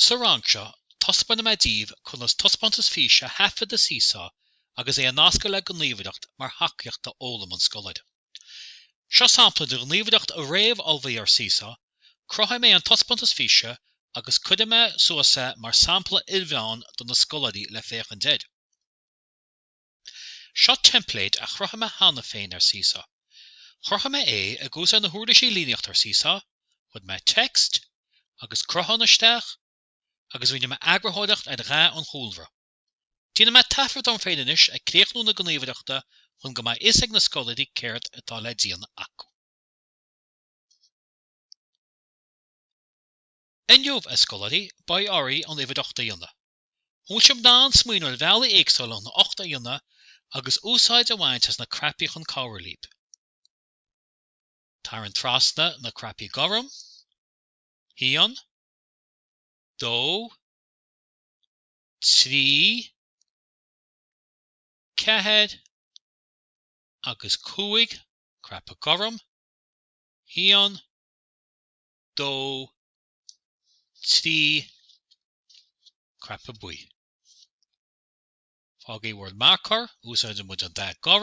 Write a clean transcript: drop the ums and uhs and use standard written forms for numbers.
Sa rang seo, taispeánfaidh mé daoibh conas taispeántas físe a thaifead i Seesaw agus é a nascadh le gníomhaireacht mar thacaíocht d'fhoghlaim an scoláire. Seo sampla de ghníomhaireacht réamh-ullmhaithe ar Seesaw, cruthóidh mé an taispeántas físe agus cuirfidh mé suas é mar sampla ilmheáin do na scoláirí le féachaint air. Seo teimpléad a chruthaigh mé cheana féin ar Seesaw. Chruthaigh mé é ag úsáid na huirlisí líníochta ar Seesaw, chuir mé text agus cruthán isteach agus rinne mé eagarthóireacht ar dhath an chúlra. Déanfaidh mé taifead dom féin anois ag críochnú na gníomhaireachta chun go mbeidh fhios ag na scoláirí céard atá le déanamh acu. Inniu, a scoláirí, beidh oraibh an uimhir 8 a dhéanamh. An bhfuil sibh in ann smaoineamh ar bhealaí éagsúla chun 8 a dhéanamh agus úsáid a bhaint as na cnaipí chun cabhrú libh? Tarraing trasna na cnaipí gorm. 1, 2, 3, 4 agus 5, cnaipe gorm, 1, 2, 3, cnaipe buí. Fágaigí bhur marcóir, úsáideann muid an dath gorm.